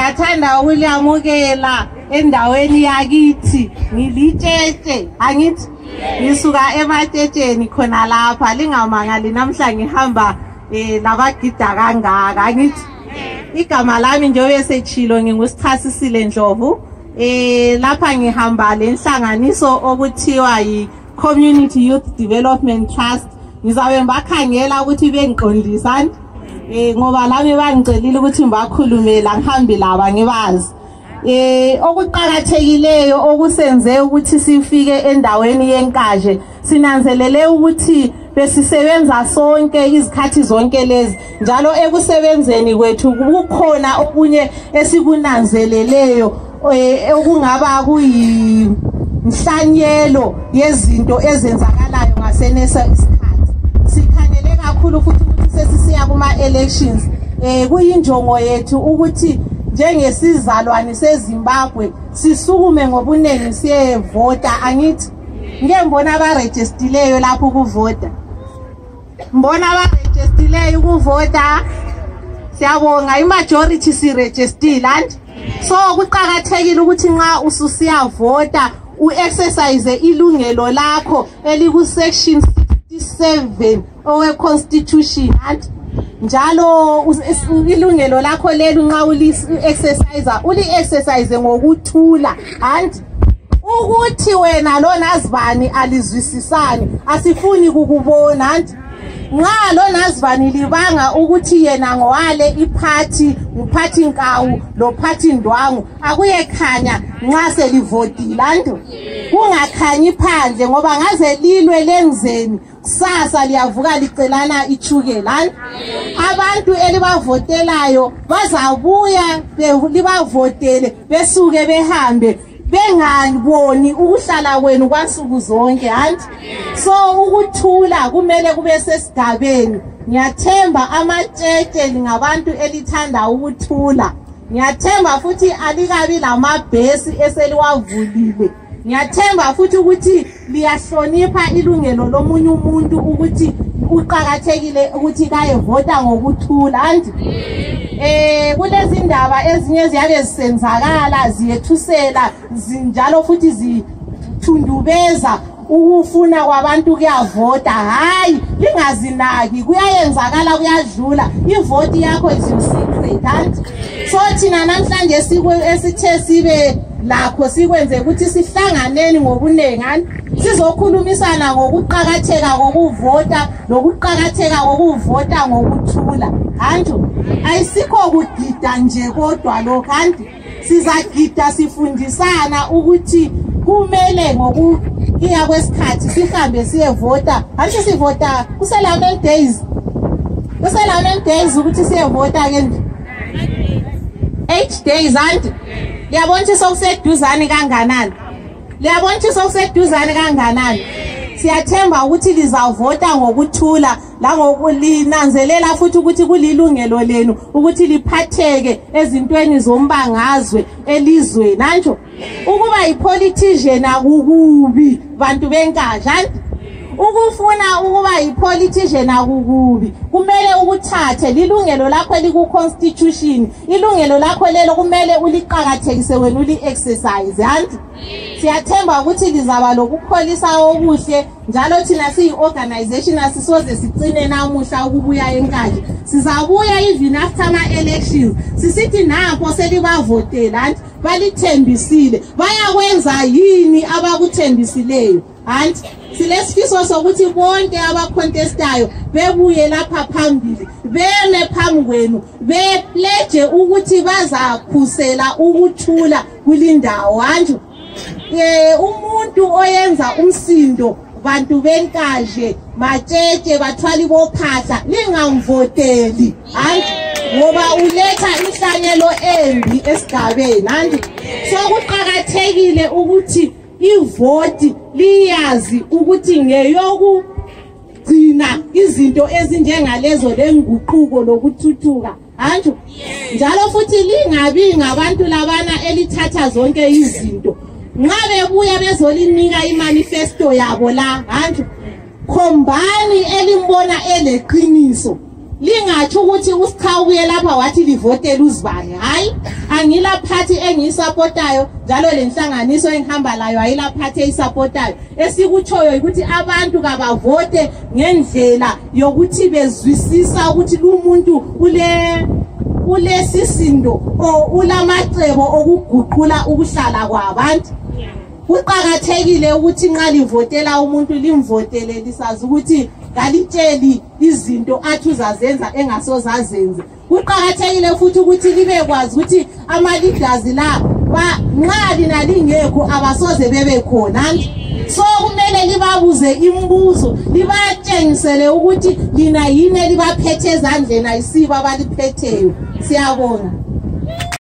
Ngiyathanda ukulamukela endaweni yakithi ngilitshetshe angithi ngisuka ematshetshen khona lapha lingamangali namhla ngihamba labagida kangaka angithi igama lami njengoba sechilo ngingusithasisile Ndlovu lapha ngihamba lenhlanganiso okuthiwa yi Community Youth Development Trust ngizabe ngibakhangela ukuthi bengiqondisa ngoba lami bangicelile ukuthi ngibakhulumela ngihambe laba ngibazi okuqhakathekileyo okusenze ukuthi sifike endaweni yenkaje sinanzelele ukuthi besisebenza sonke izikhathi zonke lezi njalo ekusebenzeni kwethu kukhona okunye esikunanzeleleyo okungaba kuyinhlanyelo yezinto ezenzakalayo ngasenesa isikhathi sikhangele kakhulu futhi ukuthi sesisiya kuma elections kuyinjongo yethu ukuthi njengesizalwane seZimbabwe sisukume ngobunengi siyevota angithi ngeke mbona abaregistileyo lapho ukuvota mbona abaregistileyo ukuvota siyabonga imajority siregister and so kuqhakathekile ukuthi nxa ususiyavota uexercise ilungelo lakho eliku section 67 owe constitution and njalo ilungelo lakho leli nxa uli-exercise ngokuthula and ukuthi wena lonazibani alizwisisani asifuni kukubona and nxa lonazibani libanga ukuthi yena ngowale iphathi nguphathi Nkawu lo phathi Ndwangu akuyekhanya nxa selivotile anto kungakhanyi phandle ngoba ngaze lilwe lenzeni kusasa liyavuka licelana ichukela abantu elibavotelayo bazabuya libavotele besuke behambe bengaboni ukuhlala kwenu kwansuku zonke and so ukuthula kumele kube sesigabeni ngiyathemba amatshetshe lingabantu elithanda ukuthula ngiyathemba futhi alikabi lamabhesi eseliwavulile ngiyathemba futhi ukuthi liyahlonipha ilungelo lomunye umuntu ukuthi uqhakathekile ukuthi kayevota ngokuthula and kulezi ndaba ezinye ziyabe zisenzakala ziyethusela njalo futhi zithundubeza ukufuna kwabantu kuyavota hayi lingazinaki kuyayenzakala kuyadlula ivoti yakho is secret and so thina namhlanje esithe sibe lakho sikwenze ukuthi sihlanganeni ngobunengani sizokhulumisana ngokuqhakatheka kokuvota nokuqhakatheka kokuvota ngokuthula antu ayisikho kugida nje kodwa lo kanti sizagida sifundisana ukuthi kumele ngokuya kwesikhathi sihambe siyevota anti sivota kuselame days ukuthi siyevota ke 8 days anti liyabona ukuthi sokuseduzane kanganani siyathemba ukuthi lizavota ngokuthula la ngokulinanzelela futhi ukuthi kulilungelo lenu ukuthi liphatheke ezintweni zombangazwe elizweni nanjo ukuba ipolitician akukubi bantu benkaja ukufuna ukuba ipolitician akukubi kumele ukuthathe lilungelo lakho eliku constitution ilungelo lakho lelo kumele uliqhakathekise wena uli-exercise and siyathemba ukuthi lizaba lokukholisa okuhle njalo thina siyi-organization asisoze sicine namuhla ukubuya enkaje sizabuya even after ama-elections sisithi napho selibavotela and balithembisile bayakwenza yini abakuthembisileyo and silesifiso sokuthi bonke abacontestayo bebuye lapha phambili beme phambi kwenu bepledge ukuthi bazakhusela ukuthula kulindawo anju umuntu oyenza umsindo bantu benkaje matshetshe bathwali bophahla lingamvoteli anju ngoba uletha inhlanyelo embi esigabeni anju so kuqhakathekile ukuthi ivoti liyazi ukuthi ngeyokugcina izinto ezinjengalezo lenguquko lokuthuthuka anjo njalo futhi lingabi ngabantu labana elithatha zonke izinto nxa bebuya bezolinika imanifesto yabo la anjo khombani elimbona eleqiniso lingathi ukuthi usiqhawuye lapha wathi livotela uzibane. Hayi, angila party engiyisapotayo njalo lenhlanganiso engihamba layo ayila party eyisapotayo. Esikutshoyo ukuthi abantu kabavote ngendlela yokuthi bezwisisa ukuthi umuntu ulesisindo ulamacebo okuguqula ukuhlala kwabantu. Kuqakathekile ukuthi nxa livotela umuntu limvotele lisazi ukuthi ngalitsheli izinto athi uzazenza engasozazenze. Kuqakathekile futhi ukuthi libe kwazi ukuthi ama-leaders la nxa lina lingekho abasoze bebe khona. So kumele libabuze imibuzo, libatshengisele ukuthi lina yini elibaphethe ezandleni ayisibo abaliphetheyo. Siyabonga.